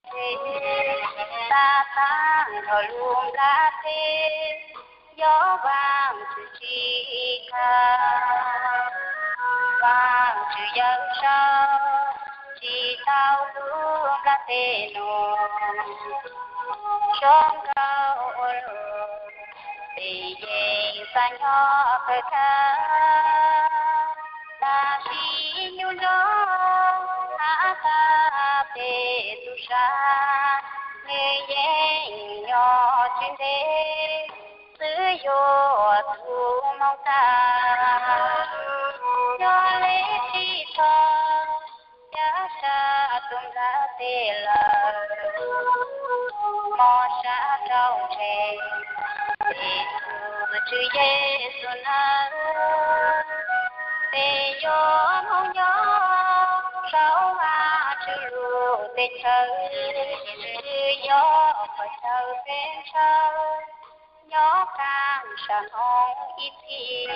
Txav tag nrho lub nplaj teb, yog Vaajtswv tsi kag. Vaajtswv yawm saub tsi tau lub nplaj teb nuav. Zoo nkauj ua luaj, peb yeej xaav nyob kawg kag. Tab sis nyuj nroog has tas peb tug sab, nwg yeej nyob tsis ntev, xwb yuav tug moog tag. Yog le tsi txhob ca sab tug nplaj teb lawm, mob sab rau ntseeg, peb tug Tswv Yexus nawb. Peb yuav moog nyob saum Vaajtswv lub teb chaws, twb yog peb chaw peb ntshaw, nyob kaaj sam hnub ib txhis.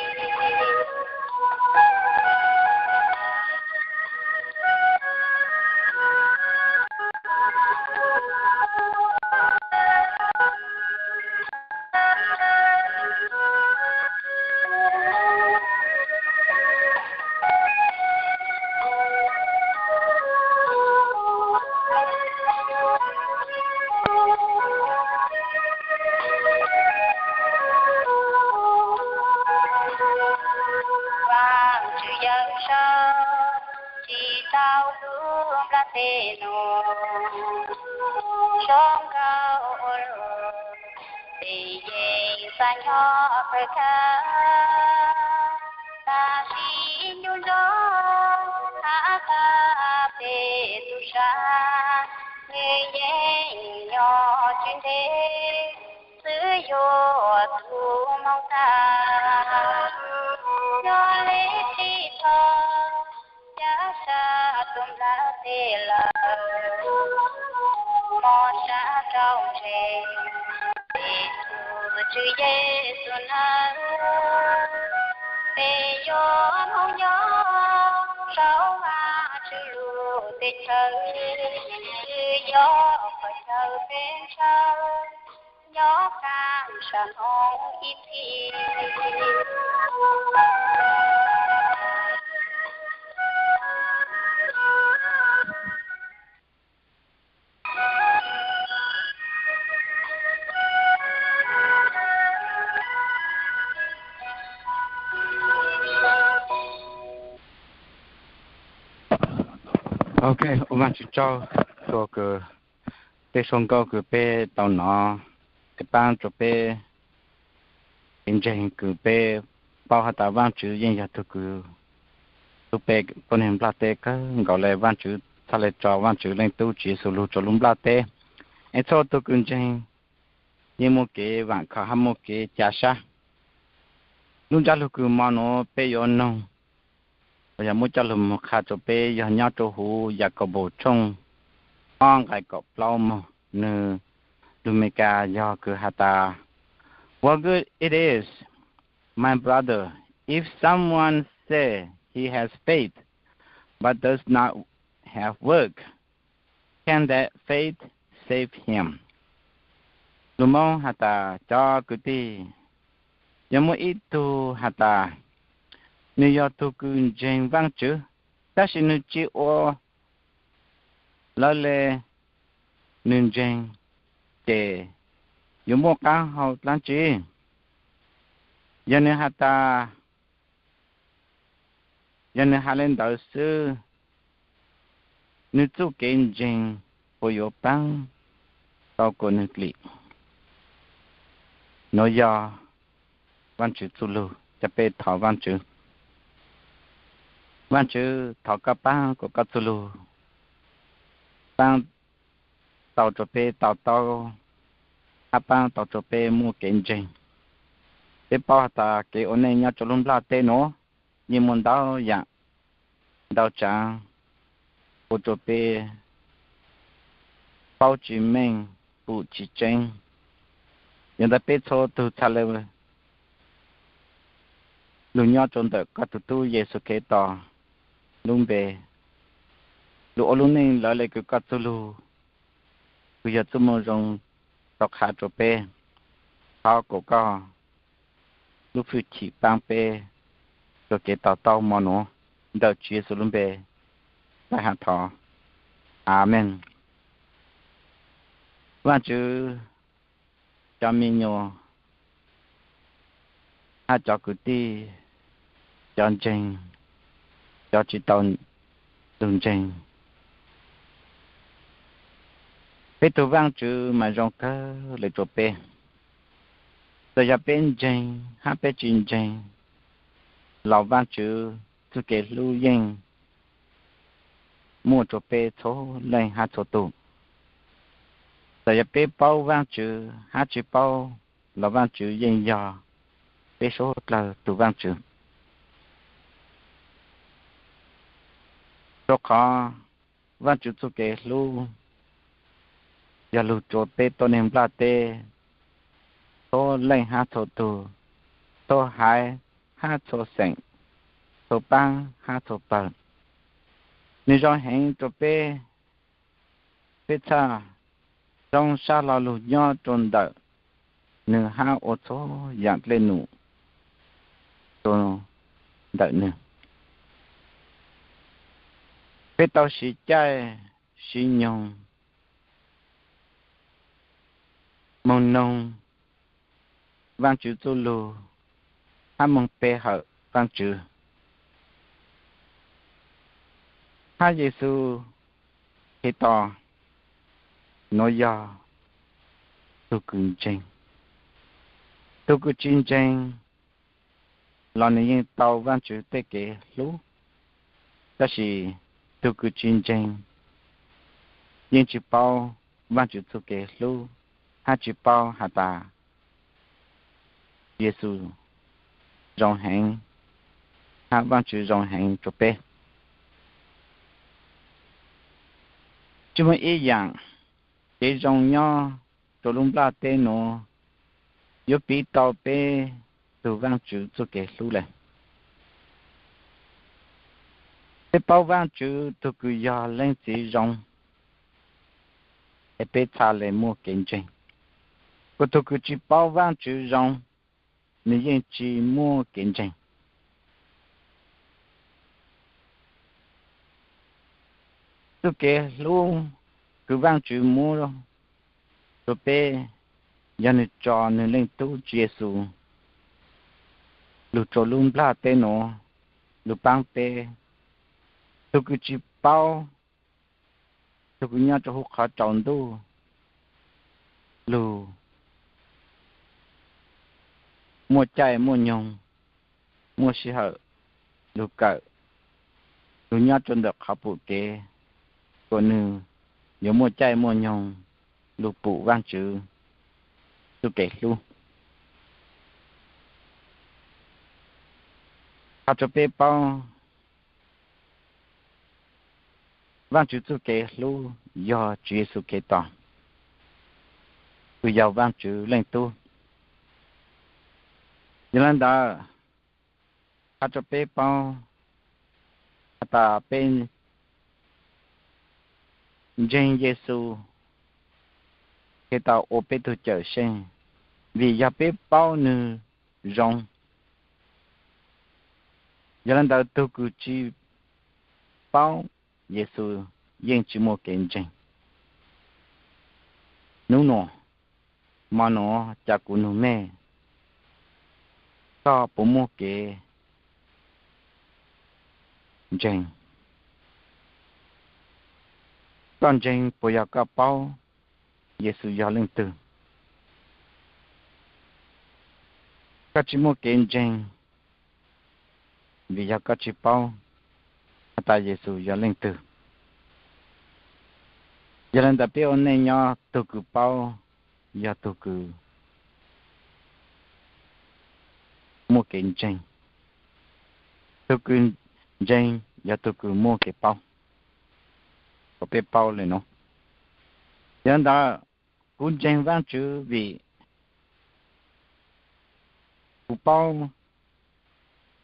Vaajtswv yawm saub tsi tau lub nplaj teb nuav. Zoo nkauj ua luaj, peb yeej xaav nyob kawg kag, tab sis nyuj nroog has tas peb tug sab, nwg yeej nyob tsis ntev, xwb yuav tug moog tag. Yog le tsi txhob ca sab tug nplaj teb lawm, mob sab rau ntseeg, peb tug Tswv Yexus nawb. Peb yuav moog nyob saum Vaajtswv lub teb chaws, twb yog peb chaw peb ntshaw, nyob kaaj sam hnub ib txhis. Ok, ua Vaajtswv tsaug rua kws tej sau nkauj kws peb tau nov, es paab rua peb kev ntseeg kws peb paub has tas Vaajtswv yeej yog tug kws tub peb poj niag nplaj teb kawg nkaus le. Vaajtswv txhaj le tso Vaajtswv Leej Tub Tswv Yexus lug rua lub nplaj teb, es txhua tug kws ntseeg yeej muaj kev vaam khom hab muaj kev ca sab. Lub ntsab lug kws mo nuav peb yuav noog, uas yog muab coj lug moog qha rua peb yog nyob rua huv Yakaunpaus tshooj ob nqai kaum plaub moog, nwg lug Meskas yog kws has tas, What good it is, my brother, if someone say he has faith, but does not have work? Can that faith save him? Lug Moob has tas, cov kwv tij, yog muaj ib tug has tas nwg yog tug kws ntseeg Vaajtswv, tab sis nwg tsi ua lawv le nwg ntseeg, ces yuav muaj qaab hau dlaab tsi? Yog nwg has tas, yog nwg has le ntawd xwb, nwg txuj kev ntseeg puas yuav paab tau kuas nwg dlim? Nuav yog Vaajtswv txuj lug, ca peb thov Vaajtswv. Vaajtswv, thov koj paab kuas koj txuj lug, paab tau rua peb to taub, hab paab tau rua peb muaj kev ntseeg. Peb paub has tas kev ua neej nyob rua lub nplaj teb nuav yeej muaj ntau yaam, ntau tsaav ua rua peb paub tsi meej, pum tsi tseeb. Yog ntawd peb txhua tug txhaj le lug nyob rua ntawm koj tug tub Yexus Khetos lub npe, lug ua lub neej lawv le kws koj txuj lug, kuj yog txuj moo zoo tau qha rua peb. Thov kom koj lub hwj chim paab peb rua kev to taub mo nuav, ntawm Tswv Yexus lub npe kuv hab thov, Amees. Vaajtswv cov me nyuam hab cov kwv tij, cov ntseeg, cov tsi tau lug ntseeg, peb tug Vaajtswv mas zoo kawg le rua peb. Txawm yog peb ntseeg hab peb tsi ntseeg los Vaajtswv txuj kev hlub yeej muaj rua peb txhua leej hab txhua tug. Txawm yog peb paub Vaajtswv hab tsi paub los Vaajtswv yeej yog peb suav dlawg tug Vaajtswv. Rua qhov Vaajtswv txuj kev hlub yog lug rua peb tuab neeg nplaj teb txhua leej hab txhua tug, txhua haiv hab txhua xeem, txhua paab hab txhua pawg. Nwg zoo heev rua peb, peb txhaj zoo sab lo lug nyob rua ntawm nwg hab ua txhua yaam dlej num rua ntawm nwg. Peb tau siv caij siv nyoog moog noog Vaajtswv txuj lug hab moog pe hawm Vaajtswv. Hab Yexus Khetos nuav yog tug kws ntseeg. Tug kws tsi ntseeg los nwg yeej tau Vaajtswv tej kev hlub, tab sis tug kws tsi ntseeg yeej tsi paub Vaajtswv txuj kev hlub, hab tsi paub has tas Yexus zoo heev, hab Vaajtswv zoo heev rua peb. Tsi muaj ib yaam kev zoo nyob rua lub nplaj teb nuav yuav piv tau peb tug Vaajtswv txuj kev hlub le. Peb paub Vaajtswv tug kws yog Leej Txiv zoo, es peb txhaj le muaj kev ntseeg. Kuas tug kws tsi paub Vaajtswv zoo, nwg yeej tsi muaj kev ntseeg. Txuj kev hlub kws Vaajtswv muab rua peb yog nwg tso nwg Leej Tub Tswv Yexus lug rua lub nplaj teb nuav lug paab peb. Tug kws tsi paub, tug kws nyob rua huv qhov tsaus ntuj lug muaj caij muaj nyoog, muaj sij hawm lug kawm, lug nyob rua ntawm qhov pum kev, kuas nwg yuav muaj caij muaj nyoog lug pum Vaajtswv txuj kev hlub. Qha rua peb paub, Vaajtswv txuj kev hlub yog Tswv Yexus Khetos, kws yog Vaajtswv Leej Tub. Yog le ntawd, qha rua peb paub has tas peb ntseeg Yexus Khetos ua peb tug Cawmseej, vim yog peb paub nwg zoo. Yog le ntawd tug kws tsi paub Yexus yeej tsi muaj kev ntseeg. Nub nuav, mo nuav ca kuv nug mej, koj puas muaj kev ntseeg? Koj ntseeg puas yog koj paub Yexus yog leej twg? Koj tsi muaj kev ntseeg vim yog koj tsi paub has tas Yexus yog leej twg. Yog le ntawd peb ua neej nyob tug kws paub yog tug kws muaj kev ntseeg. Tug kws ntseeg yog tug kws muaj kev paub. Kuas peb paub le nuav. Yog le ntawd, kuv ntseeg Vaajtswv vim kuv paub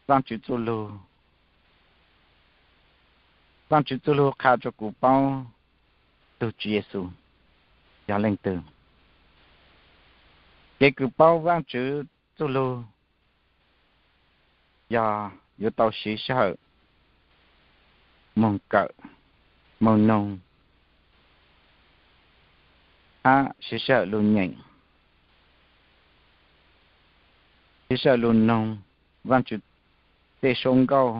Vaajtswv txuj lug. Vaajtswv txuj lug qha rua kuv paub tug Tswv Yexus. yog leej twg. Kev kws paub Vaajtswv txuj lug yog yuav tau siv sij hawm moog kawm, moog noog, hab siv sij hawm lug nyeem, siv sij hawm lug noog Vaajtswv tej suab nkauj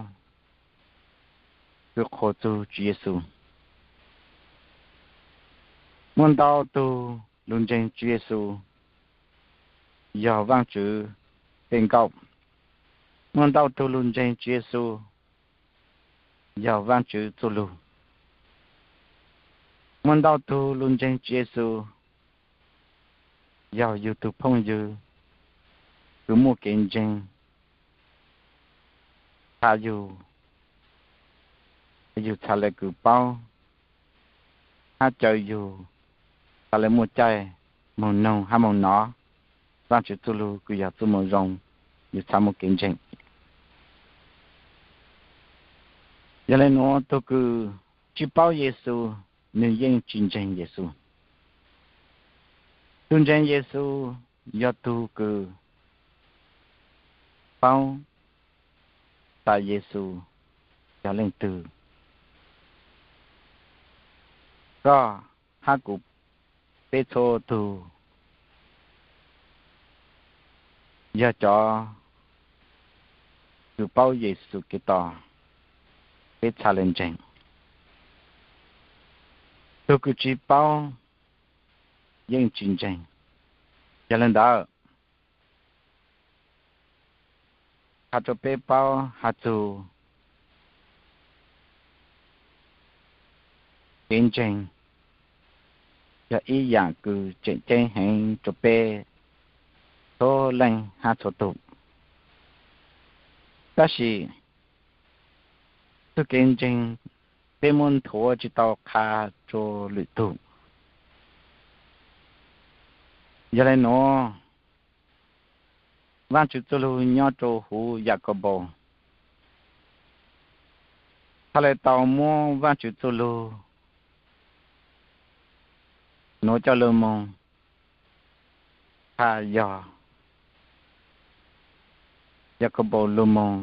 kws qhuas txug Tswv Yexus. Muaj ntau tug lug ntseeg Tswv Yexus yog Vaajtswv tej nkauj. Muaj ntau tug lug ntseeg Tswv Yexus yog Vaajtswv txuj lug. Muaj ntau tug lug ntseeg Tswv Yexus yog yug tug phooj ywg kws muaj kev ntseeg, txha yug, yug txha le kws paub, hab caw yug txha le muaj caij moog noog hab moog nov Vaajtswv txuj lug kws yog txuj moo zoo, yug txha muaj kev ntseeg. Yog le nuav tug kws tsi paub Yexus, nwg yeej tsi ntseeg Yexus. Tug ntseeg Yexus yog tug kws paub tas Yexus yog leej twg. Koj hab kuv, peb txhua tug yog cov kws paub Yexus Khetos, peb txha le ntseeg. Tug kws tsi paub yeej tsi ntseeg. Yog le ntawd, has rua peb paub has txug kev ntseeg yog ib yaam kws tseem ceeb heev rua peb txhua leej hab txhua tug. Tab sis tug kev ntseeg peb muab nthuav tsi tau qha rua lwm tug. Yog le nuav, Vaajtswv txuj lug nyob rua huv Yakaunpaus, txhaj le tau muab Vaajtswv txuj lug nuav coj lug moog qha yog Yakaunpaus lug moog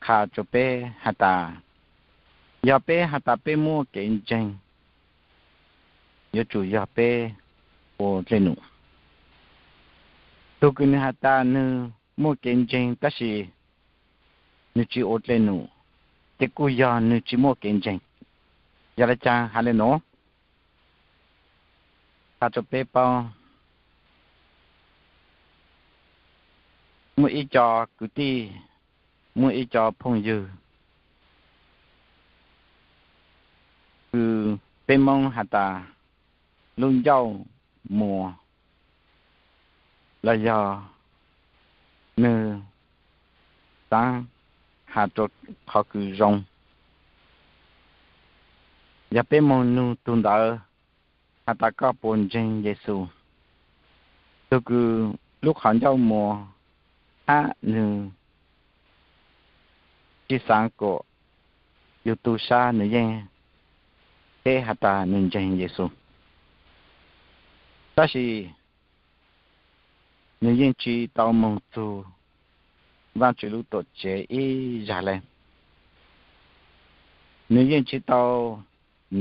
qha rua peb has tas, yog peb has tas peb muaj kev ntseeg, yuav tsum yog peb ua dlej num. Tug kws nwg has tas nwg muaj kev ntseeg tab sis nwg tsi ua dlej num, ces kuj yog nwg tsi muaj kev ntseeg. Yog le caag has le nuav? Has rua peb paub, muaj ib co kwv tij, muaj ib co phooj ywg kws peb Moob has tas lub ncauj muas, los yog nwg xaav has rua qhov kws zoo. Yog peb moog nug tug ntawd has tas koj puas ntseeg Yexus, tug kws lub qhov ncauj muas hab nwg tsi xaav kuas yug tu sab, nwg yeej teb has tas nwg ntseeg Yexus. Tab sis nwg yeej tsi tau moog txug Vaajtswv lub tuam tsev ib zag le. Nwg yeej tsi tau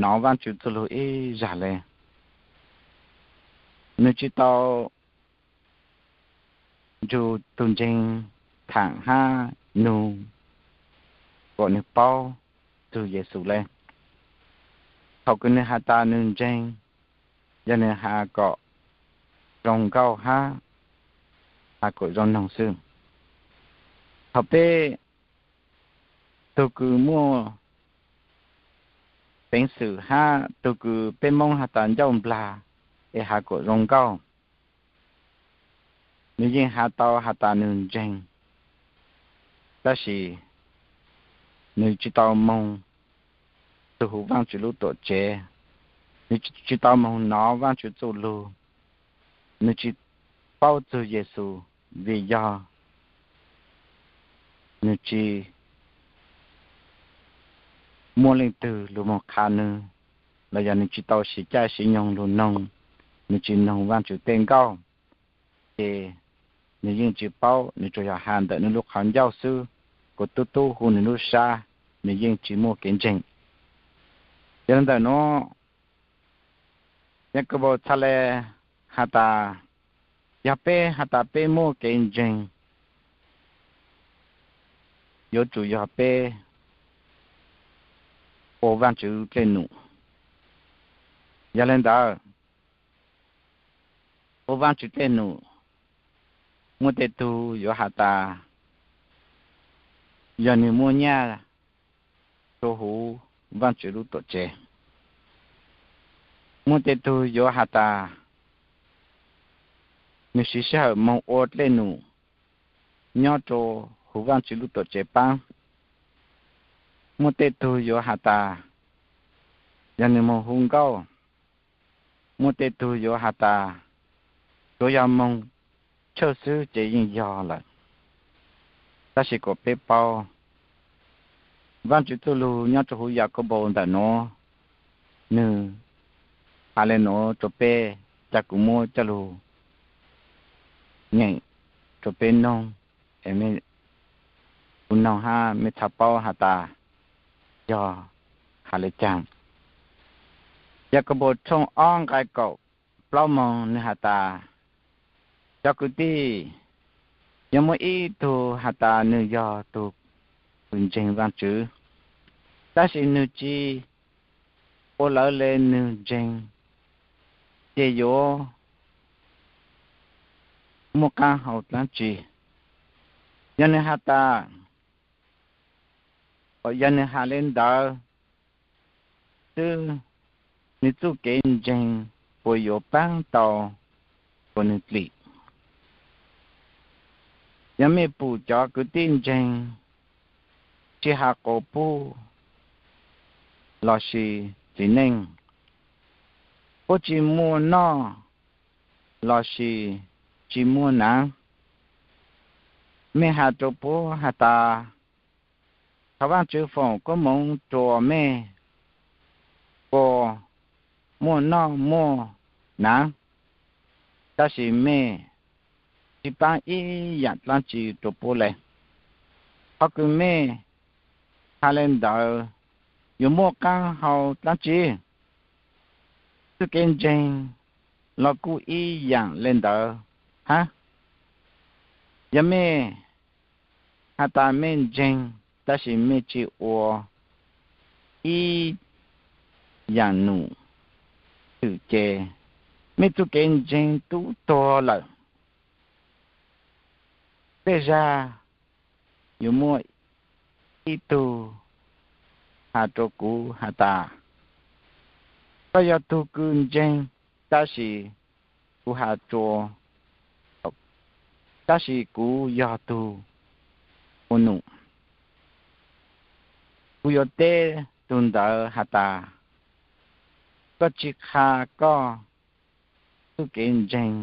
nov Vaajtswv txuj lug ib zag le. Nwg tsi tau nrug tug ntseeg thaam hab nug kuas nwg paub txug Yexus le. Thaus kws nwg has tas nwg ntseeg, yog nwg has kuas zoo nkauj hab has kuas zoo noog xwb. Thaus peb tug kws muaj peev xwm hab tug kws peb Moob has tas ncauj nplag es has kuas zoo nkauj, nwg yeej has tau has tas nwg ntseeg, tab sis nwg tsi tau moog txug huv Vaajtswv lub tuam tsev, nwg tsi tau moog nov Vaajtswv txuj lug, nwg tsi paub txug Yexus vim yog nwg tsi muaj leej twg lug moog qha nwg, los yog nwg tsi tau siv caij siv nyoog lug noog nws tsis noog Vaajtswv tej nkauj, ces nws yeej tsis paub, nws tsuas yog has ntawm nws lub qhov ncauj xwb, kuas tub tub hu nws lub sab, nws yeej tsis muaj kev ntseeg. Yog li ntawm nuav, Yakaunpaus txhaj le has tas, yog peb has tas peb muaj kev ntseeg, yuav tsum yog peb ua Vaajtswv dlej num. Yog le ntawd, ua Vaajtswv dlej num, muaj tej tug yuav has tas yog nwg muaj nyaj rua huv Vaajtswv lub tuam tsev. Muaj tej tug yuav has tas nwg siv sij hawm moog ua dlej num nyob rua huv Vaajtswv lub tuam tsev paab. Muaj tej tug yuav has tas yog nwg moog hu nkauj. Muaj tej tug yuav has tas tsuav yog moog tshawj xwb ces yeej yog lawm. Tab sis kuas peb paub, Vaajtswv txuj lug nyob rua huv Yakaunpaus ntawm nuav, nwg has le nuav rua peb, ca kuv muab coj lug nyeem rua peb noog, es mej kuv noog hab mej txhaj paub has tas yog has le caag. Yakaunpaus tshooj ob nqai kaum plaub moog nwg has tas, cov kwv tij, yog muaj ib tug has tas nwg yog tug kws ntseeg Vaajtswv, tab sis nwg tsi ua lawv le nwg ntseeg, ces yuav muaj qaab hau dlaab tsi? Yog nwg has tas, yog nwg has le ntawd xwb, nwg txuj kev ntseeg puas yuav paab tau rua nwg dlim? Yog mej pum cov kwv tij ntseeg tsi has quas puj lossis txiv neej, puab tsi muaj noj lossis tsi muaj hnav, mej has rua puab has tas, thov Vaajtswv foom koob moov rua mej, puas muaj noj muaj hnav, tab sis mej tsi paab ib yaam dlaab tsi rua puab le. Qhov kws mej has le ntawd yuav muaj qaab hau dlaab tsi? Txuj kev ntseeg los kuj ib yaam le ntawd hab. Yog mej has tas mej ntseeg, tab sis mej tsi ua ib yaam num xwm ces mej txuj kev ntseeg tub tuag lawm. Tej zag yuav muaj ib tug has rua kuv has tas, koj yog tug kws ntseeg, tab sis kuv has rua, tab sis kuv yog tug ua num. Kuv yuav teb tug ntawd has tas, koj tsi qha koj txuj kev ntseeg,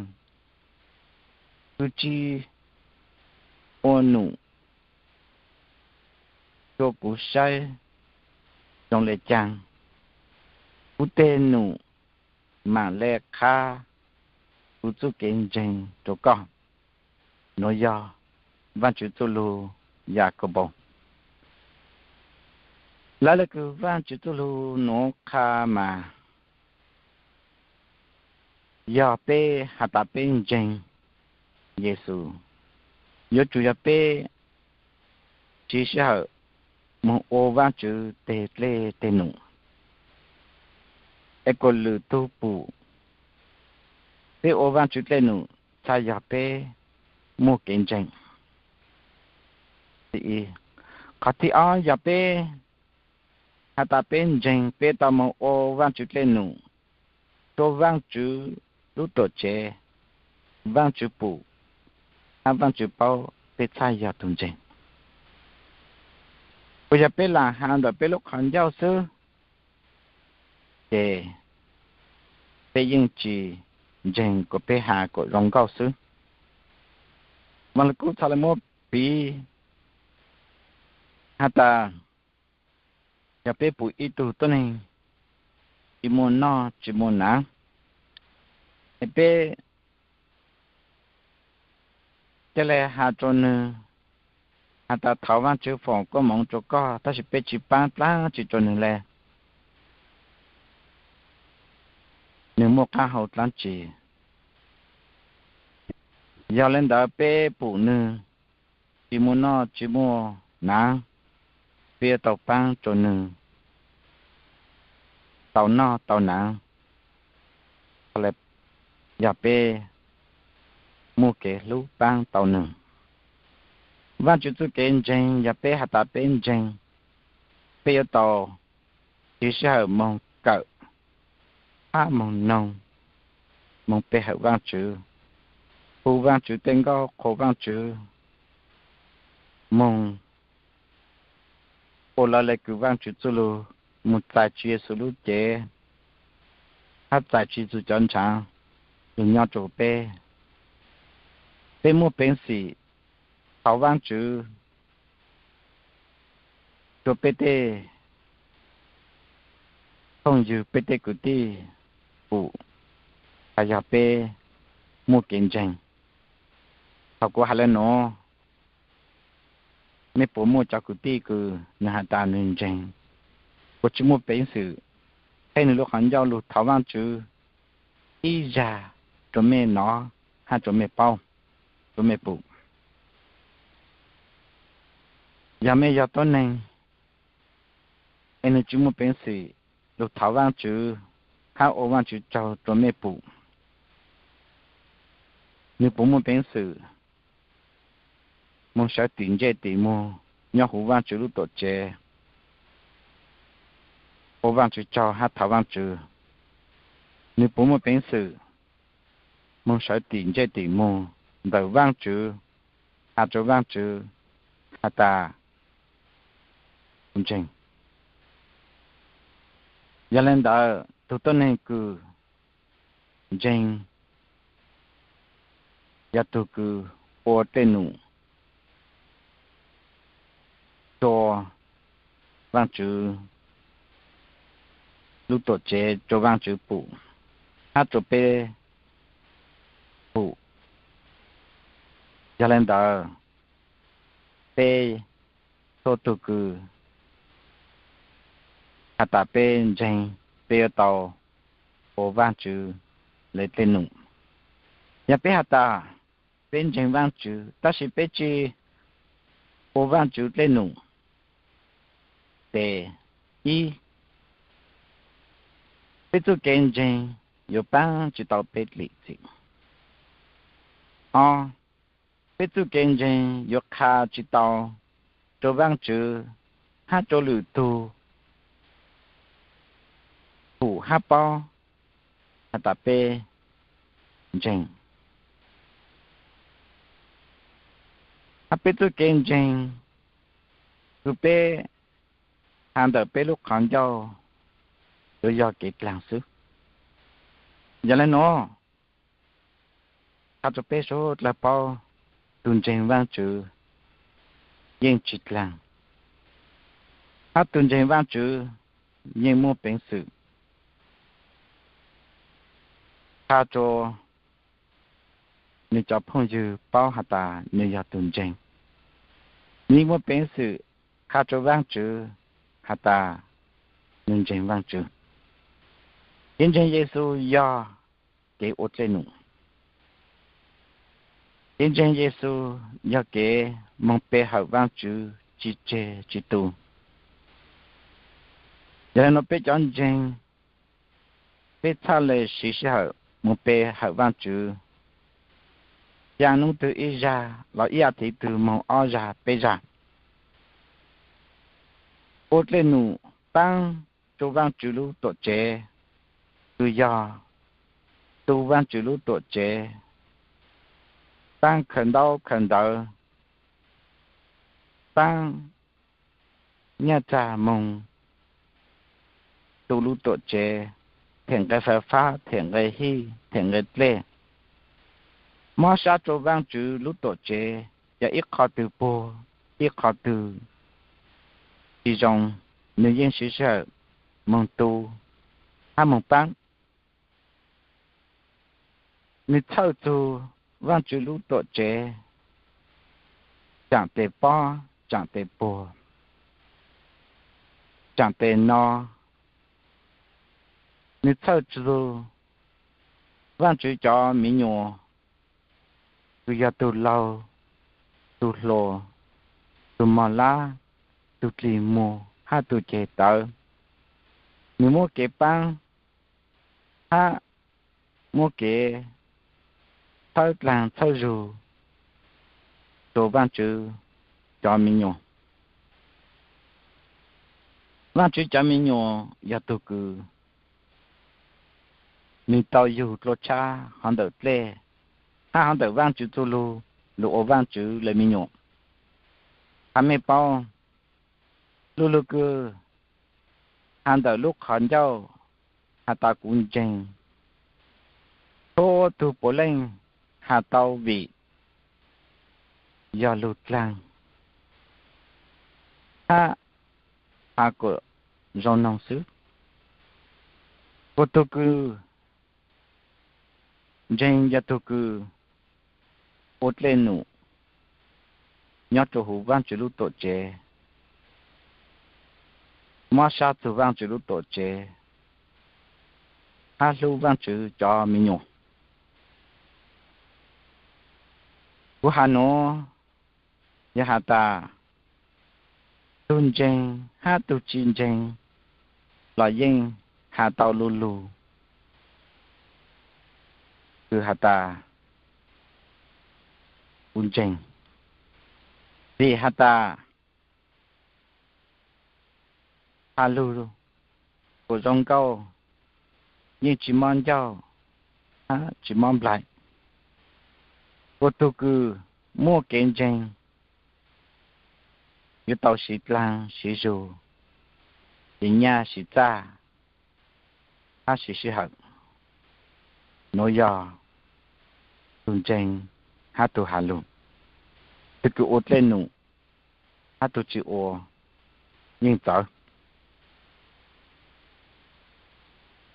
kws tsi ua num rua kuv saib zoo le caag, kuv teg num maam le qha kuv txuj kev ntseeg rua koj. Nuav yog Vaajtswv txuj lug Yakaunpaus. Lawv le kws Vaajtswv txuj lug nuav qha mas yog peb has tas peb ntseeg Yexus, yuav tsum yog peb siv sij hawm moog ua Vaajtswv teg dlej teg num, es kuas lwm tug pum peb ua Vaajtswv dlej num txhad yog peb muaj kev ntseeg. Qhov thib ob yog peb has tas peb ntseeg, peb tau moog ua Vaajtswv dlej num rua Vaajtswv lub tuam tsev, Vaajtswv pum hab Vaajtswv paub peb txhad yog tug ntseeg. Kuas yog peb lam has ntawm peb lub qhov ncauj xwb, ces peb yeej tsis ntseeg, kuas peb has kuas zoo nkauj xwb. Mas kuv txhad le muab piv has tas, yog peb pum ib tug tuab neeg tsis muaj noj tsis muaj hnav, Es peb cia li has rua nwg has tas, thov Vaajtswv foom koob moov rua koj, tab sis peb tsi paab dlaab tsi rua nwg le, nwg muaj qaab hau dlaab tsi? Yog le ntawd peb pum nwg tsi muaj noj tsi muaj naav, peb yuav tau paab rua nwg tau noj tau naav, yog peb muaj kev hlub paab tau nwg. Vaajtswv txuj kev ntseeg, yog peb has tas peb ntseeg, peb yuav tau siv sij hawm moog kawm, hab moog noog, moog pe hawm Vaajtswv, hu Vaajtswv tej nkauj, qhuas Vaajtswv, moog ua lawv le kws Vaajtswv txuj lug, moog txais Tswv Yexus lub cev, hab txais Tswv Yexus cov nrhav lug nyob rua peb. Peb muaj peev xwm thov Vaajtswv rua peb tej phooj ywg, peb tej kwv tij pum has yog peb muaj kev ntseeg. Thaus kuv has le nuav, mej puas muaj cov kwv tij kws nwg has tas nwg ntseeg, kuas tsi muaj peev xwm qheb nwg lub qhov ncauj lug thov Vaajtswv ib zag rua mej nov hab rua mej paub, rua mej pum? Yog mej yog tuab neeg es nwg tsi muaj peev xwm lug thov Vaajtswv hab ua Vaajtswv tsaug rua mej pum, nwg puas muaj peev xwm moog sawv tim ntsej tim muag nyob huv Vaajtswv lub tuam tsev, ua Vaajtswv tsaug hab thov Vaajtswv? Nwg puas muaj peev xwm moog sawv tim ntsej tim muag ntawm Vaajtswv, has rua Vaajtswv has tas kuv ntseeg? Yog le ntawd, tug tuab neeg kws ntseeg yog tug kws ua dlej num rua Vaajtswv lub tuam tsev, rua Vaajtswv pum, hab rua peb pum. Yog le ntawd, peb txhua tug kws has tas peb ntseeg, peb yuav tau ua Vaajtswv le dlej num. Yog peb has tas peb ntseeg Vaajtswv tab sis peb tsi ua Vaajtswv dlej num, tes ib, peb txuj kev ntseeg yuav paab tsi tau peb lim txim. Ob, peb txuj kev ntseeg yuav qha tsi tau rua Vaajtswv hab rua lwm tug pum hab paub has tas peb ntseeg. Hab peb txuj kev ntseeg kws peb has ntawm peb lub qhov ncauj yuav yog kev dlaag xwb. Yog le nuav, qha rua peb suav dlawg paub, tug ntseeg Vaajtswv yeej tsi dlaag, hab tug ntseeg Vaajtswv yeej muaj peev xwm qha rua nwg cov phooj ywg paub has tas nwg yog tug ntseeg. Nwg yeej muaj peev xwm qha rua Vaajtswv has tas nwg ntseeg Vaajtswv. Kev ntseeg Yexus yog kev ua dlej num. Kev ntseeg Yexus yog kev moog pe hawm Vaajtswv tsi tseg tsi tu. Yog le nuav peb cov ntseeg, peb txhaj le siv sij hawm moog pe hawm Vaajtswv, xyaa nub twg ib zag los ib as thiv twg moog ob zag peb zag. Ua dlej num paab rua Vaajtswv lub tuam tsev, kws yog tu Vaajtswv lub tuam tsev, paab khaws ntaub khaws ntawv, paab nyaj txag moog tu lub tuam tsev, them nqe fawm fab, them nqe hij, them nqe dlej, mob sab rua Vaajtswv lub tuam tsev, yog ib qho twg puag, ib qho twg tsi zoo, nwg yeej siv sij hawm moog tu hab moog paab. Nws txhawj txug Vaajtswv lub tuam tsev, tsaam tes pob, tsaam tes puag, tsaam tes no. Nws txhawj txug Vaajtswv cov mi nyuam, kws yog tug laug, tug hluas, tug mog lab, tug dlig muag hab tug ceg tawv. Nws muab kev paab hab muab kev txhawb dlaag txhawb zug rua Vaajtswv cov mi nyuam. Vaajtswv cov mi nyuam yog tug kws nwg tau yug dlua tshab hov ntawm dlej, hab hov ntawm Vaajtswv txuj lug, lug ua Vaajtswv le mi nyuam. Has mej paub, lu lug kws has ntawm lub qhov ncauj has tas kuv ntseeg, txhua tug puav leej has tau vim yog lug dlaag hab has kuas zoo noog xwb. Kuas tug kws ntseeg yog tug kws ua dlej num nyob rua huv Vaajtswv lub tuam tsev, mob sab txug Vaajtswv lub tuam tsev, hab hlub Vaajtswv cov mi nyuam. Kuv has nuav yog has tas tug ntseeg hab tug tsi ntseeg los yeej has tau lu lug kws has tas kuv ntseeg. Vim has tas has lug kuas zoo nkauj yeej tsi mob ncauj hab tsi mob nplaig. Kuas tug kws muaj kev ntseeg yuav tau siv dlaag siv zug, siv nyaj siv txaj, hab siv sij hawm. Nuav yog tug ntseeg hab tug has lug. Tug kws ua dlej num hab tug tsi ua yeej txawv.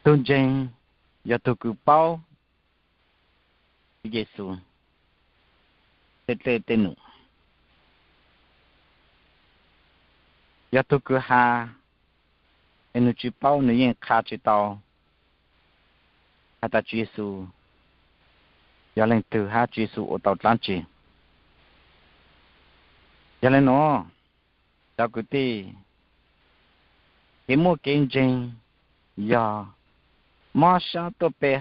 Tug ntseeg yog tug kws paub Tswv Yexus tej dlej tej num. Yog tug kws has es nwg tsi paub, nwg yeej qha tsi tau has tas Tswv Yexus yog leej twg hab Tswv Yexus ua tau dlaab tsi. Yog le nuav, cov kwv tij, kev muaj kev ntseeg yog mob sab tuaj pe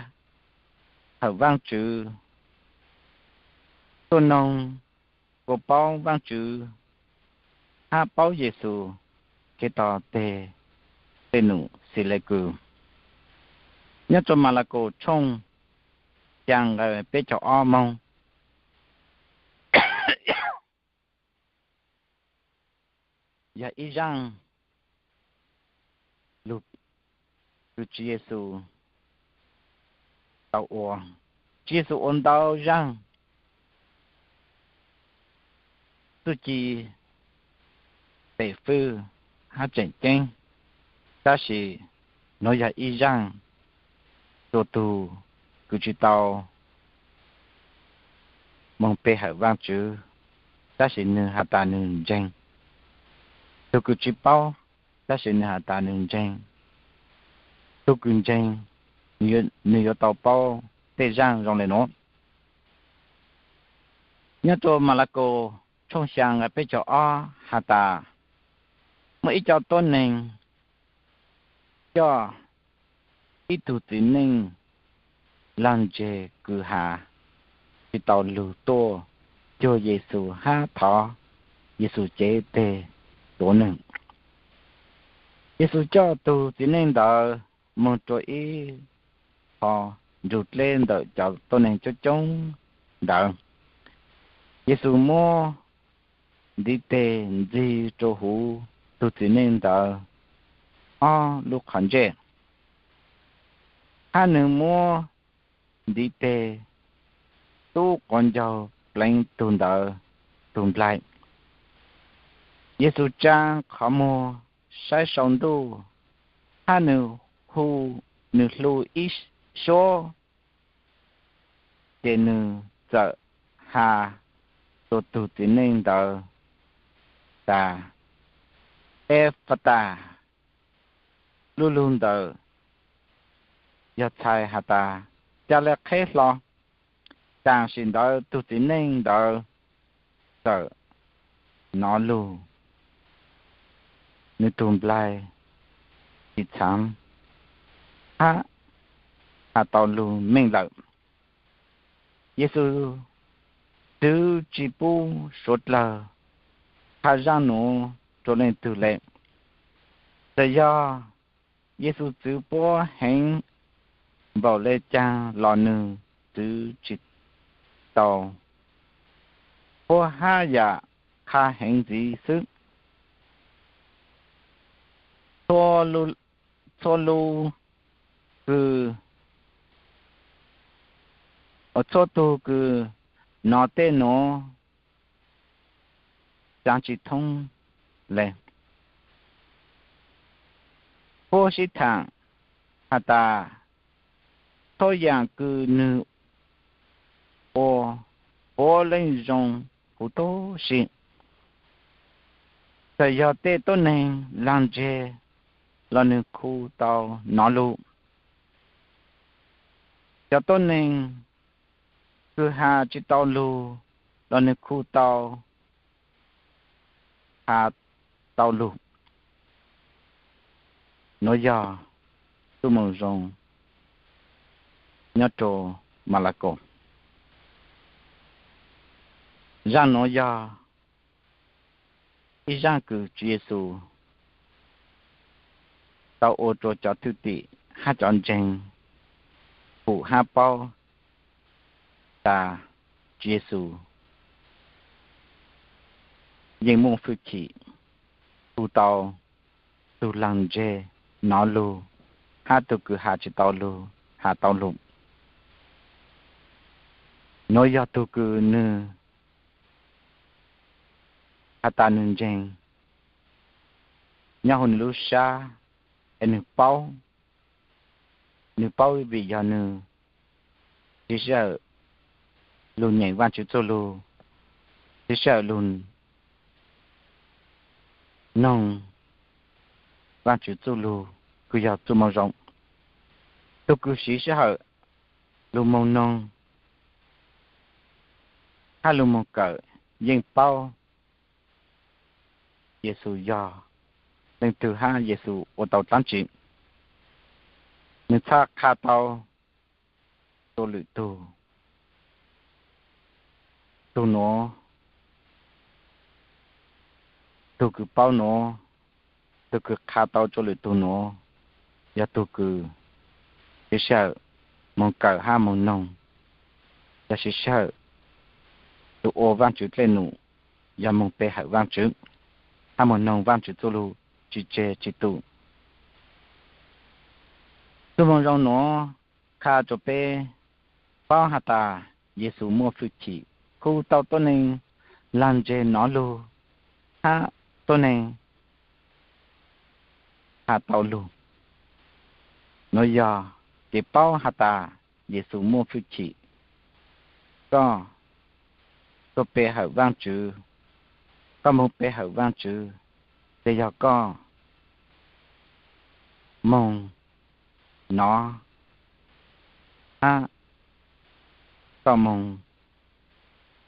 hawm Vaajtswv, tuaj noog kuas paub Vaajtswv hab paub Yexus Khetos tej dlej num xws le kws nyob rua Malakaus tshooj xyaa nqai peb caug ob moog, yog ib zaaj lug kws Tswv Yexus tau ua. Tswv Yexus ua ntau zaaj txuj ci pem fwj hab tseem ceeb, tab sis nuav yog ib zaaj rua tug kws tsi tau moog pe hawm Vaajtswv, tab sis nwg has tas nwg ntseeg. Tug kws tsi paub, tab sis nwg has tas nwg ntseeg. Tug kws ntseeg, nwg yuav tau paub tej zaaj zoo le nuav. Nyob rua Malakaus tshooj xyaa nqai peb caug ob has tas, muaj ib co tuab neeg coj ib tug txiv neej lag ntseg kws has tsi tau lug tuaj cuag Yexus hab thov Yexus cev teg tuav nwg. Yexus coj tug txiv neej ntawd moog rua ib qho nrug dleb ntawm cov tuab neeg coob coob ntawd. Yexus muab ntiv teg ntxig rua huv tug txiv neej ntawd ob lub qhov ntsej, hab nwg muab ntiv teg tub quav ncaug pleev tug ntawd tug nplaig. Yexus tsaa qhov muag saib sau ntuj, hab nwg hu, nwg hlu ib suab Ces nws txawm has rau tus txiv neej ntawd tas, Effatas, lub lug ntawm yog txhais has tas, Ca le qheb hlo. Tam sim ntawd tus txiv neej ntawd txawm nov lug, nws tus nplaig tsis txhav hab has tau lug meej lawm. Yexus twv tsis pub suav dlawg qha zaaj nuav rua leej twg le. Txawm yog Yexus txwv puab heev npaum le caag los nws txwv tsis tau puab hab yam qha heev ntxiv xwb. Txhua lub kws, txhua tug kws nov tej nuav xaav tsis thoob le. Puab sib thaam has tas, Txhua yaam kws nwg ua puav leej zoo huv tib si. Txawm yog tej tuab neeg laag ntseg los nwg khu tau nov lug. Cov tuab neeg kws has tsis tau lug los nwg khu tau has tau lug. Nuav yog Txuj Moo Zoo nyob rua Malakaus. Zaaj nuav yog ib zaaj kws Tswv Yexus tau ua rua cov thwj tim hab cov ntseeg pum hab paub tas Tswv Yexus yeej muaj fwj chim hu tau tug laag ntseg nov lug, hab tug kws has tsis tau lug has tau lug. Nuav yog tug kws nwg has tas nwg ntseeg nyob huv nwg lub sab, es nwg paub, nwg paub vim yog nwg siv sij hawm lug nyeem Vaajtswv txuj lug, siv sij hawm lug noog Vaajtswv txuj lug kws yog Txuj Moo Zoo. Tug kws siv sij hawm lug moog noog hab lug moog kawm yeej paub Yexus yog leej twg hab Yexus ua tau dlaab tsi. Nwg txhaj qha tau rua lwm tug, tug nuav, tug kws paub nuav, tug kws qha tau rua lwm tug nuav, yog tug kws siv sij hawm moog kawm hab moog noog, yog siv sij hawm lug ua Vaajtswv dlej num, yog moog pe hawm Vaajtswv hab moog noog Vaajtswv txuj lug tsi tseg tsi tu. Txuj Moo Zoo nuav qha rua peb paub has tas Yexus muaj fwj chim hu tau tuab neeg laag ntseg nov lug hab tuab neeg has tau lug. Nuav yog kev paub has tas Yexus muaj fwj chim. Koj tuaj pe hawm Vaajtswv, koj moog pe hawm Vaajtswv, ces yog koj moog nov hab koj moog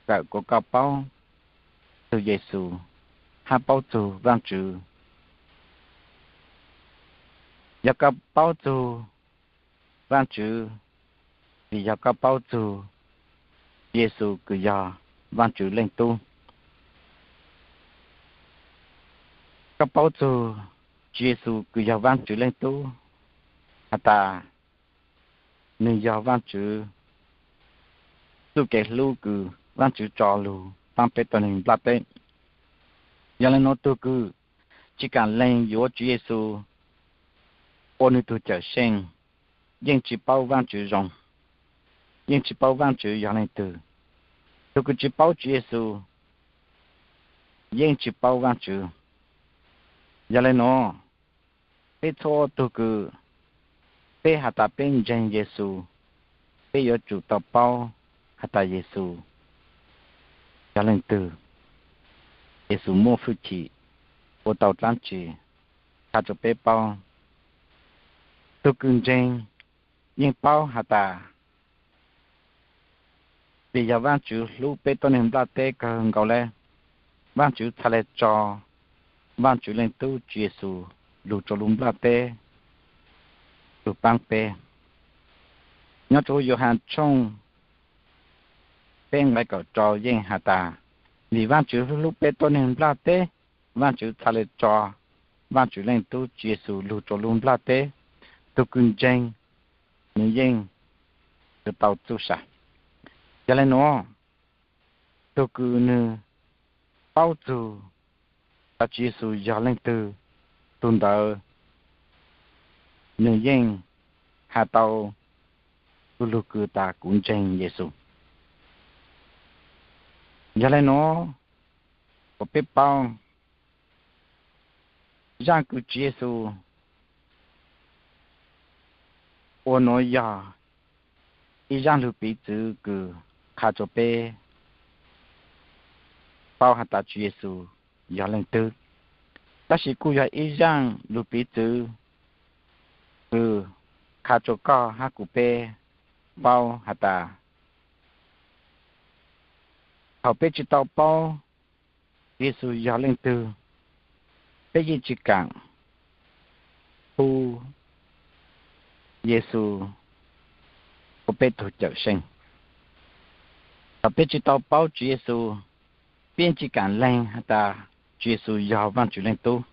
kawm kuas koj paub txug Yexus hab paub txug Vaajtswv. Yog koj paub txug Vaajtswv, vim yog koj paub txug Yexus kws yog Vaajtswv Leej Tub. Koj paub txug Tswv Yexus kws yog Vaajtswv Leej Tub has tas nwg yog Vaajtswv txuj kev hlub kws Vaajtswv tso lug paab peb tug neeg nplaj teb. Yog le nuav tug kws tsi kaam leeg yuav Tswv Yexus ua nwg tug Cawmseej yeej tsi paub Vaajtswv zoo, yeej tsi paub Vaajtswv yog leej twg. Tug kws tsi paub Tswv Yexus yeej tsi paub Vaajtswv. Yog le nuav, peb txhua tug kws peb has tas peb ntseeg Yexus, peb yuav tsum tau paub has tas Yexus yog leej twg, Yexus muaj hwj chim ua tau dlaab tsi, qha rua peb paub. Tug kws ntseeg yeej paub has tas, vim yog Vaajtswv hlub peb tuab neeg nplaj teb kawg nkaus le, Vaajtswv txhaj le tso Vaajtswv Leej Tub Tswv Yexus lug rua lub nplaj teb lug paab peb. Nyob rua huv Yauhas tshooj peb nqai kaum rau yeej has tas, vim Vaajtswv hlub peb tuab neeg nplaj teb, Vaajtswv txhaj le tso Vaajtswv Leej Tub Tswv Yexus lug rua lub nplaj teb. Tug kws ntseeg, nwg yeej tau txuj sa. Yog le nuav, tug kws nwg paub txug tas Tswv Yexus yog leej twg, tug ntawd nwg yeej has tau tug lug kws tas kuv ntseeg Yexus. Yog le nuav, kuas peb paub zaaj kws Tswv Yexus ua nuav yog ib zaaj lug piv txwv kws qha rua peb paub has tas Tswv Yexus yog leej twg, tab sis kuj yog ib zaaj lug piv txwv kws qha rua koj hab kuas peb paub has tas, thaum peb tsi tau paub Yexus yog leej twg, peb yeej tsi kaam hu Yexus ua peb tug Cawmseej. Thaum peb tsi tau paub Tswv Yexus, peb yeej tsi kaam lees has tas Tswv Yexus yog Vaajtswv Leej Tub.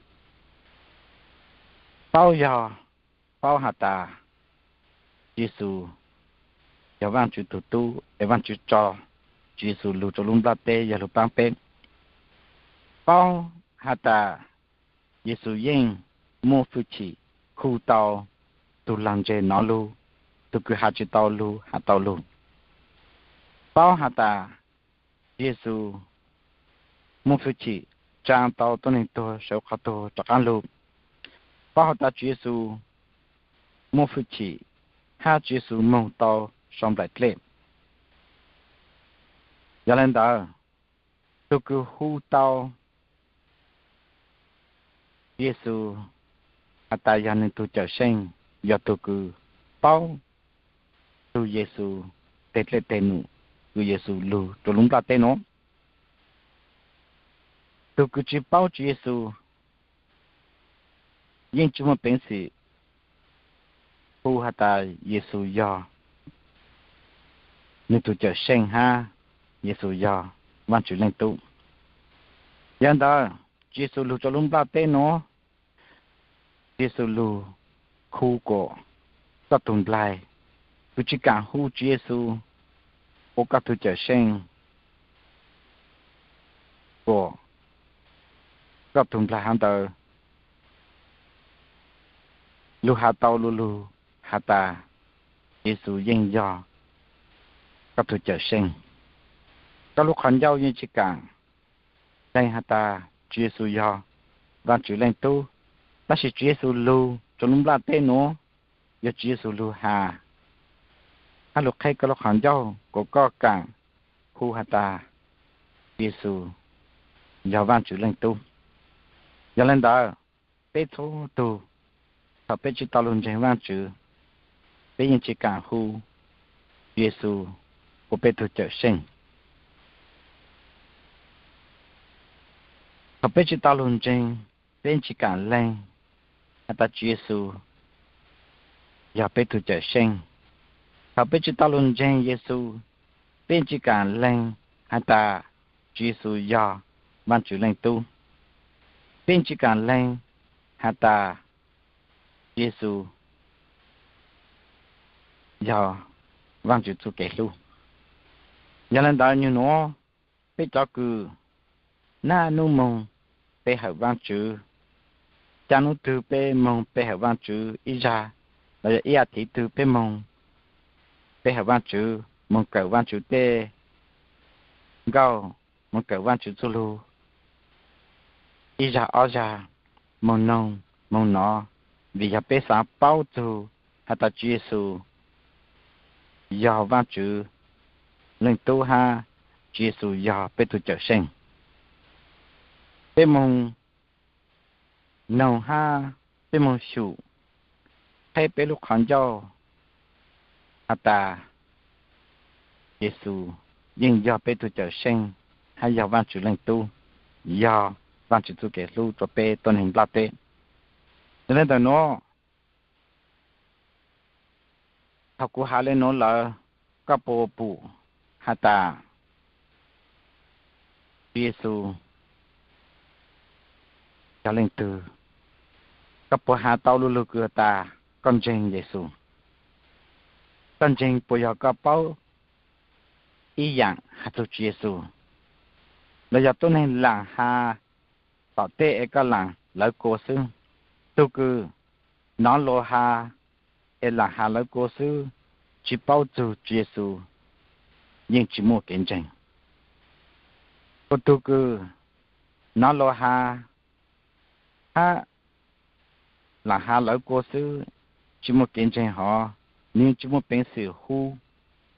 Paub yog paub has tas Tswv Yexus yog Vaajtswv tug Tub es Vaajtswv tso Tswv Yexus lug rua lub nplaj teb yog lug paab peb. Paub has tas Yexus yeej muaj hwj chim hu tau tug laag ntseg nov lug, tug kws has tsi tau lug has tau lug. Paub has tas Tswv Yexus muaj hwj chim tsaa tau tuab neeg tuag sawv qhov tuag rov qaab lug. Paub has tas Tswv Yexus muaj hwj chim hab Tswv Yexus moog tau sau nplaim dlej. Yog le ntawd, tug kws hu tau Yexus has tas yog nwg tug Cawmseej yog tug kws paub tug Yexus teg dlej teg num kws Yexus lug rua lub nplaj teb nuav. Tug kws tsi paub Tswv Yexus yeej tsi muaj peev xwm hu has tas Yexus yog nwg tug Cawmseej hab Yexus yog Vaajtswv Leej Tub. Yog ntawd, Tswv Yexus lug rua lub nplaj teb nuav, Tswv Yexus lug hu kuas koj tug nplaig, kws tsi kaam hu Tswv Yexus ua koj tug Cawmseej kuas koj tug nplaig hov ntawd lug has tau lug lug has tas Yexus yeej yog koj tug Cawmseej. Koj lub qhov ncauj yeej tsi kaam lees has tas Tswv Yexus yog Vaajtswv Leej Tub, tab sis Tswv Yexus lug rua lub nplaj teb nuav, yog Tswv Yexus lug has hab lug qheb koj lub qhov ncauj kuas koj kaam hu has tas Tswv Yexus yog Vaajtswv Leej Tub. Yog le ntawd, peb txhua tug, thaum peb tsi tau lug ntseeg Vaajtswv, peb yeej tsi kaam hu Tswv Yexus ua peb tug Cawmseej. Thaum peb tsi tau lug ntseeg, peb yeej tsi kaam lees has tas Tswv Yexus yog peb tug Cawmseej. Thaum peb tsi tau lug ntseeg Yexus, peb yeej tsi kaam lees has tas Tswv Yexus yog Vaajtswv Leej Tub. Peb yeej tsi kaam lees has tas Tswv Yexus yog Vaajtswv txuj kev hlub. Yog le ntawd, nwg nuav peb cov kws naj nub moog pe hawm Vaajtswv, caaj nub twg peb moog pe hawm Vaajtswv ib zag, los yog ib as thiv twg peb moog pe hawm Vaajtswv, moog kawm Vaajtswv tej nkauj, moog kawm Vaajtswv txuj lug ib zag ob zag, moog noog moog nov, vim yog peb xaav paub txug has tas Tswv Yexus yog Vaajtswv Leej Tub hab Tswv Yexus yog peb tug Cawmseej. Peb moog noog hab peb moog xyum qheb peb lub qhov ncauj has tas Yexus yeej yog peb tug Cawmseej hab yog Vaajtswv Leej Tub, yog Vaajtswv txuj kev hlub rua peb tuab neeg nplaj teb. Yog le ntawm nuav, thaus kuv has le nuav lawm, koj puas pum has tas Tswv Yexus yog leej twg? Koj puas has tau lug lug kws tas koj ntseeg Yexus? Koj ntseeg puas yog koj paub ib yaam has txug Tswv Yexus? Los yog tuab neeg laam has tom tej es koj laam lawv kua xwb? Tug kws nov lug has es laam has lawv kua xwb, tsi paub txug Tswv Yexus, yeej tsi muaj kev ntseeg. Kuas tug kws nov lug has hab laam has lawv kua xwb, tsi muaj kev ntseeg hov, nwg tsi muaj peev xwm hu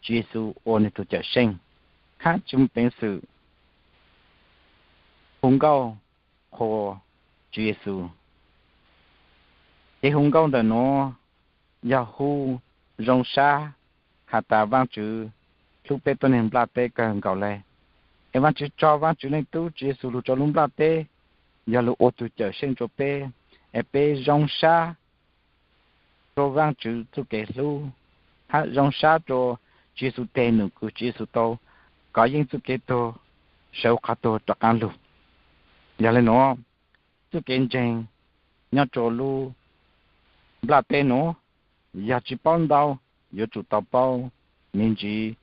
Tswv Yexus ua nwg tug Cawmseej, hab tsi muaj peev xwm hu nkauj qhuas Tswv Yexus. Kev hu nkauj ntawm nuav yog hu zoo sab has tas Vaajtswv hlub peb tuab neeg nplaj teb kawg nkaus le, es Vaajtswv tso Vaajtswv Leej Tub Tswv Yexus lug rua lub nplaj teb, yog lug ua tug Cawmseej rua peb, es peb zoo sab rua Vaajtswv txuj kev hlub, hab zoo sab rua Tswv Yexus teg num kws Tswv Yexus tau kov yeej txuj kev tuag, sawv qhov tuag rov qaab lug. Yog le nuav, txuj kev ntseeg nyob rua lub nplaj teb nuav, yog tsi paub ntau, yuav tsum tau paub me ntsis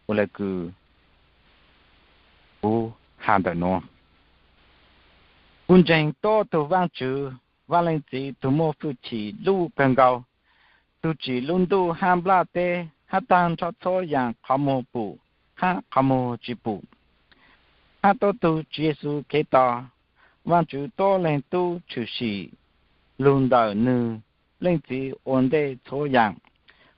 ua le kws kuv has ntawm nuav. Kuv ntseeg tuab tug Vaajtswv, Vaaj Leej Txiv tug muaj fwj chim luj kawg nkaus, tug tsim lub ntuj hab nplaj teb, hab taag nrho txhua yaam qhov muag pum hab qhov muag tsi pum, hab tuab tug Tswv Yexus Khetos, Vaajtswv tuab leeg Tub tshwm sim lug ntawm nwg Leej Txiv ua ntej txhua yaam.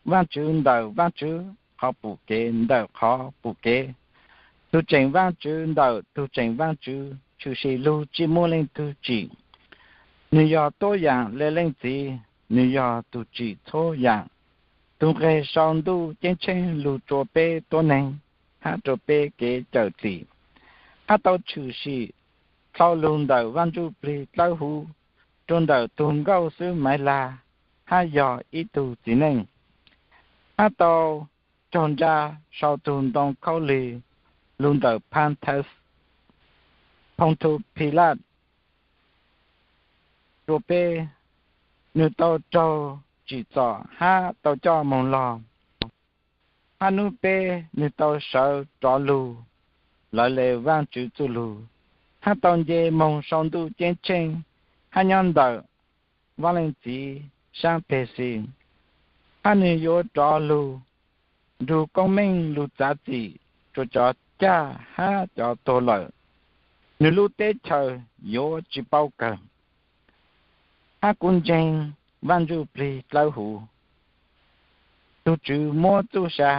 Vaajtswv ntawm Vaajtswv, qhov pum kev ntawm qhov pum kev, tug tseem Vaajtswv ntawm tug tseem Vaajtswv, tshwm sim lug tsi muaj leej twg tsim. Nwg yog tuab yaam le Leej Txiv, nwg yog tug tsim txhua yaam. Tug nqeg sau ntuj ceeb tsheej lug rua peb tuab neeg hab rua peb kev cawm txim, hab tau tshwm sim dlhau lug ntawm Vaaj Ntsuj Plig Dlawb Huv rua ntawm tug nkauj xwb Maiv Lag, hab yog ib tug txiv neej, hab tau raug nra sau tug ntoo khaub lig lug ntawm Phantas, Pontub Pilat rua peb. Nwg tau raug tsim txom hab tau coj moog lug, hab nub peb nwg tau sawv rov lug lawv le Vaajtswv txuj lug, hab tau nce moog sau ntuj ceeb tsheej, hab nyob ntawm Vaaj Leej Txiv saab teg xwb, hab nwg yuav rov lug nrug koob meej lug txav txim rua cov caj hab cov tuag lawm. Nwg lub teb chaws yuav tsi paub kawg. Hab kuv ntseeg Vaaj Ntsuj Plig Dlawb Huv, tug Tswv muab txuj sa,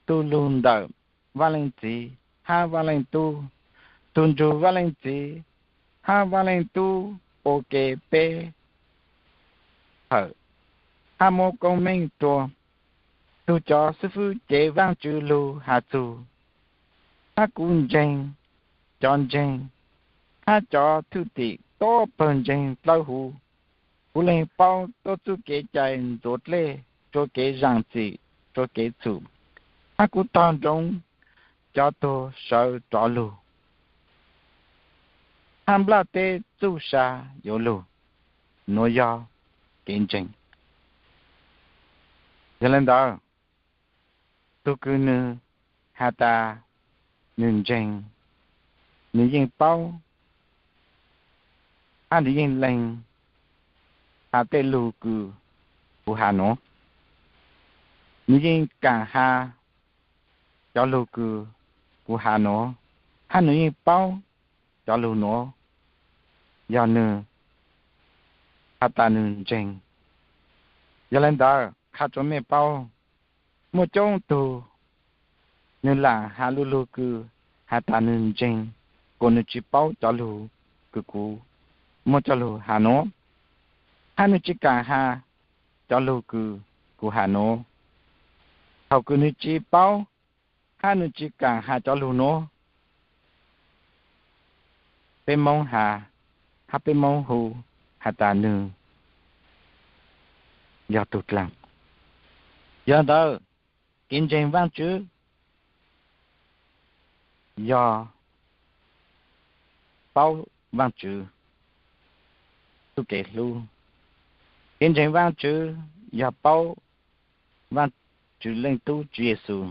tug lug ntawm Vaaj Leej Txiv hab Vaaj Leej Tub, tug nrug Vaaj Leej Txiv hab Vaaj Leej Tub ua ke peb hawm, hab muab koob meej rua, tug cov xib fwb cev Vaajtswv lug has txug. Hab kuv ntseeg cov ntseeg hab cov thwj tim tuab pawg ntseeg dlawb huv. Kuv leeg paub tuab txuj kev cai ntxuav dlej rua kev zaam txim rua kev txhum, hab kuv tog nroo cov tuag sawv rov lug, hab nplaj teb txuj sa yuav lug. Nuav yog kev ntseeg. Yog le ntawd, tug kws nwg has tas nwg ntseeg, nwg yeej paub, hab nwg yeej lees has tej lug kws kuv has nuav. Nwg yeej kaam has cov lug kws kuv has nuav, hab nwg yeej paub cov lug nuav, yog nwg has tas nwg ntseeg. Yog le ntawd, qha rua mej paub, muaj coob tug Nws lam has lu lug kws has tas nws ntseeg, kuas nws tsi paub cov lug kws kuv muab coj lug has nuav, hab nws tsi kaam has cov lug kws kuv has nuav. Thaus kws nws tsi paub hab nws tsi kaam has cov lug nuav, peb Moob has, hab peb Moob hu has tas nws yog tug dlaag. Yog ntawd, kev ntseeg Vaajtswv yog paub Vaajtswv txuj kev hlub. Kev ntseeg Vaajtswv yog paub Vaajtswv Leej Tub Tswv Yexus.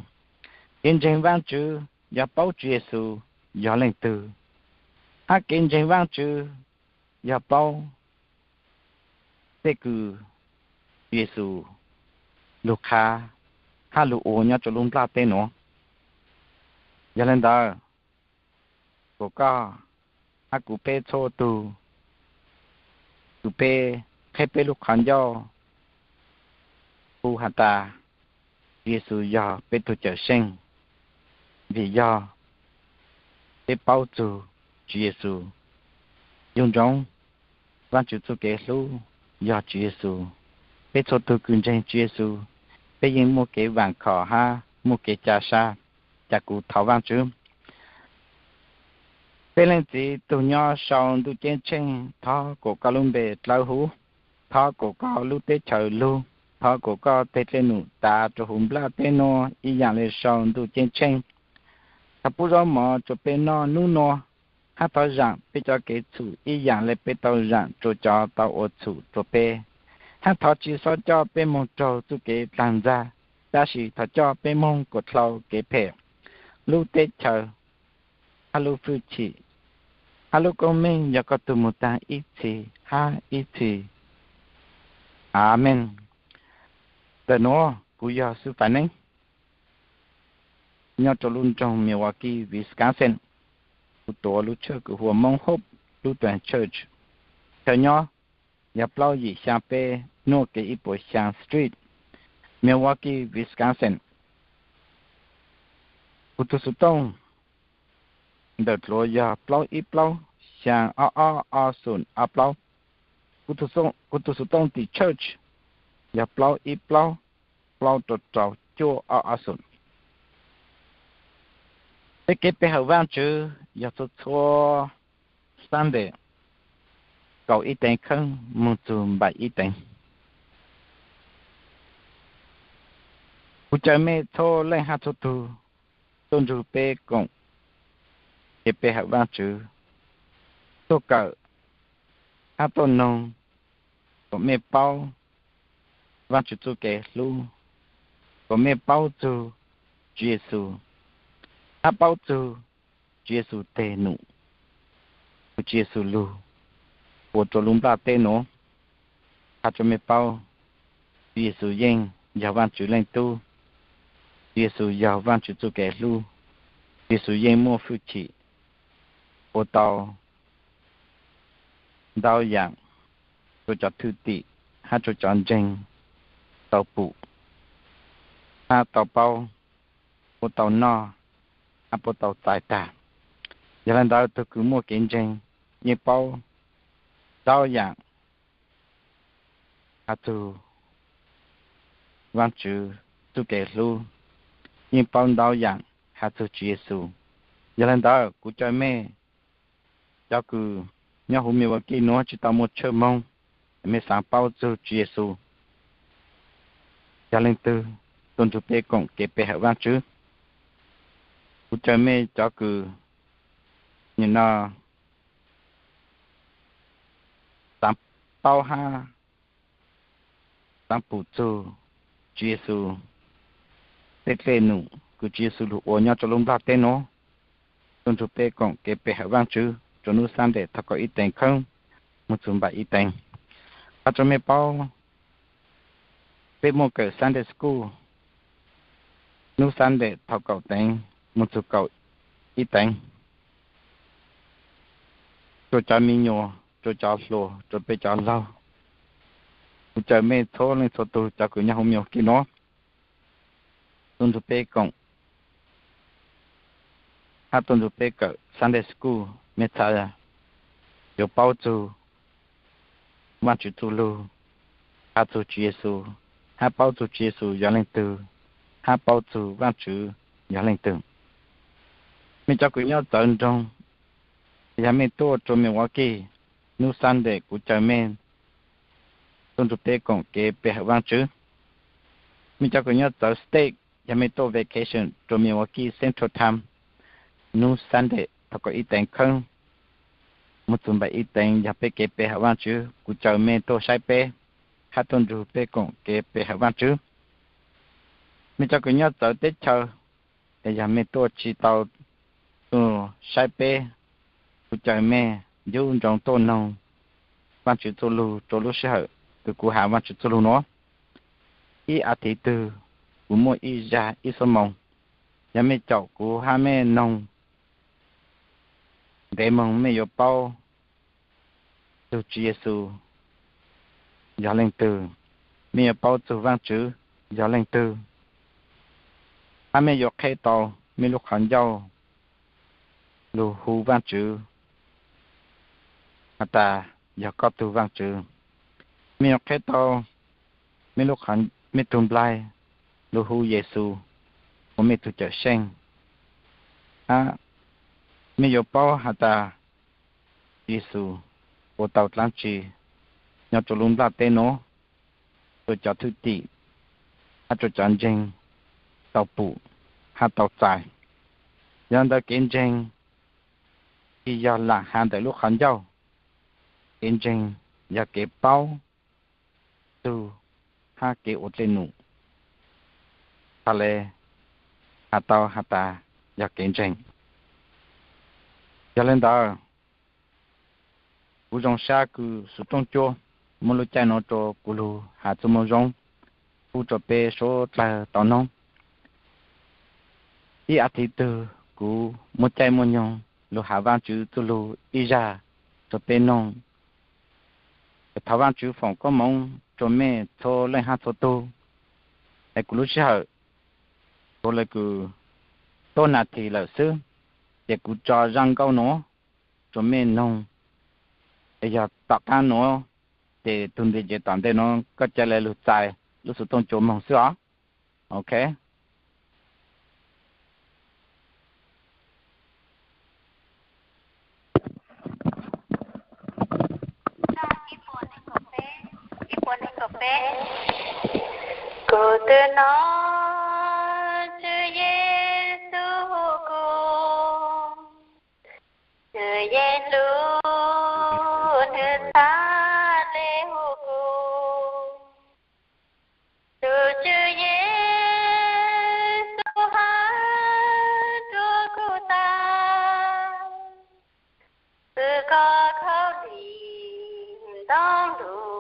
Kev ntseeg Vaajtswv yog paub Tswv Yexus yog leej twg, hab kev ntseeg Vaajtswv yog paub tej kws Tswv Yexus lug qha hab lug ua nyob rua lub nplaj teb nuav. Yog le ntawd, kuas koj hab kuv peb txhua tug, kws peb qheb peb lub qhov ncauj hu has tas Tswv Yexus yog peb tug Cawmseej, vim yog peb paub txug Tswv Yexus, yug ntsoov Vaajtswv txuj kev hlub yog Tswv Yexus. Peb txhua tug kws ntseeg Tswv Yexus, peb yeej muaj kev vaam khom hab muaj kev ca sab, ca kuv thov Vaajtswv. Peb Leej Txiv tug nyob sau ntuj ceeb tsheej, thov kuas koj lub npe dlawb huv, thov kuas koj lub teb chaws lug, thov kuas koj teg dlej num tav rua huv nplaj teb nuav ib yaam le sau ntuj ceeb tsheej. Thov pub zaub mov rua peb noj nub nua, hab thov zaam peb cov kev txhum ib yaam le peb tau zaam rua cov tau ua txhum rua peb, hab thov tsi xob coj peb moog raug txuj kev dlaag ntxag, tab sis thov coj peb moog kuas dlhau kev phem. Lub teb chaws, hab lub hwj chim, hab lub koob meej yog koj tug moog taag ib txhis hab ib txhis. Amees. Ntawm nuav kuv yog Xub Fais Neeb, nyob rua lub nroog Milwaukee, Wisconsin. Kuv tuav lub tshawj kws hu ua Moob Hope Lutheran Church. Chaw nyob yog plaub yim xyaa peb Nuaj Kev ib puas xyaa Street, Milwaukee, Wisconsin. Kuv tug xuv tooj ntawm dluav yog plaub ib plaub xyaa ob ob ob xoom ob plaub. Kuv tug xuv tooj tim church yog plaub ib plaub plaub rau rau cuaj ob ob xoom. Peb kev pe hawm Vaajtswv yog txhua txhua Sunday kaum ib teev kheeb moog txug npaim ib teev. Kuv caw mej txhua leej hab txhua tug tuaj nrug peb koom kev pe hawm Vaajtswv, tuaj kawm hab tuaj noog kom mej paub Vaajtswv txuj kev hlub, kom mej paub txug Tswv Yexus, hab paub txug Tswv Yexus teg num, kws Tswv Yexus lug ua rua lub nplaj teb nuav. Qha rua mej paub, Tswv Yexus yeej yog Vaajtswv Leej Tub. Tswv Yexus yog Vaajtswv txuj kev hlub. Tswv Yexus yeej muaj hwj chim ua tau ntau yaam rua cov thwj tim hab rua cov ntseeg tau pum hab tau paub, puab tau noj hab puab tau txais tag. Yog le ntawd, tug kws muaj kev ntseeg yeej paub ntau yaam has txug Vaajtswv txuj kev hlub, yeej paub ntau yaam has txug Tswv Yexus. Yog le ntawd, kuv caw mej cov kws nyob huv Milwaukee nuav tsi tau muaj tshawj moog, mej xaav paub txug Tswv Yexus yog leej twg, tuaj nrug peb koom kev pe hawm Vaajtswv. Kuv caw mej cov kws nim no xaav paub hab xaav pum txug Tswv Yexus tej dlej num kws Tswv Yexus lug ua nyob rua lub nplaj teb nuav, tuaj nrug peb koom kev pe hawm Vaajtswv rua nub Sunday thaum kaum ib teev kheeb moog txug npaim ib teev. Qha rua mej paub, peb muaj kawm Sunday School nub Sunday thaum kaum teev moog txug kaum ib teev rua cov me nyuam, rua cov hluas, rua peb cov laug. Kuv caw mej txhua leej txhua tug cov kws nyob huv Milwaukee nuav tuaj nrug peb koom hab tuaj nrug peb kawm Sunday School, mej txhad yuav paub txug Vaajtswv txuj lug, paub txug Tswv Yexus, hab paub txug Tswv Yexus yog leej twg, hab paub txug Vaajtswv yog leej twg. Mej cov kws nyob txawv nroog, yog mej tuaj rua Milwaukee, nub Sunday kuv caw mej tuaj nrug peb koom kev pe hawm Vaajtswv. Mej cov kws nyob txawv state, yog mej tuaj vacation rua Milwaukee Central Time, nub Sunday thaus kaum ib teev kheeb moog txug npaum ib teev yog peb kev pe hawm Vaajtswv, kuv caw mej tuaj saib peb, hab tuaj nrug peb koom kev pe hawm Vaajtswv. Mej cov kws nyob txawv teb chaws, es yog mej tuaj tsi tau tuaj saib peb, kuv caw mej nyob zoo tuaj noog Vaajtswv txuj lug rua lub sij hawm kws kuv has Vaajtswv txuj lug nuav. Ib as thiv twg kuv muaj ib zag ib xuab moos, yog mej caum kuv hab mej noog ntev moog mej yuav paub txug Tswv Yexus yog leej twg, mej yuav paub txug Vaajtswv yog leej twg, hab mej yuav qheb tau mej lub qhov ncauj lug hu Vaajtswv has tas yog koj tug Vaajtswv. Mej yuav qheb tau mej lub, mej tug nplaig lug hu Yexus ua mej tug Cawmseej, hab mej yuav paub has tas Yexus ua tau dlaab tsi nyob rua lub nplaj teb nuav rua cov thwj tim hab rua cov ntseeg tau pum hab tau txais. Yog ntawd kev ntseeg tsi yog laam has ntawm lub qhov ncauj, kev ntseeg yog kev paub txug hab kev ua dlej num, txhad le has tau has tas yog kev ntseeg. Yog le ntawd, kuv zoo sab kws Xuv Tooj Cua muab lub caij nuav rua kuv lug has txuj moo zoo pub rua peb suav dlawg tau noog. Ib as thiv twg kuv muaj caij muaj nyoog lug has Vaajtswv txuj lug ib zag rua peb noog. Thov Vaajtswv foom koob moov rua mej txhua leej hab txhua tug. Es kuv lub sij hawm tuav le kws tuab nas this lawm xwb, ces kuv tso zaaj nkauj nuav rua mej noog. Es yog tom qaab nuav, ces tug ntxiv ces tom ntej nuav koj ca le lug txais lub Xuv Tooj Cua moog xwb os. Ok. Kuv twb nov Tswv Yexus hu kuv, Tswv Yexus nwg txhad le hu kuv. Tus Tswv Yexus has rua kuv tas, xwv koj khaub lig ntoo lug.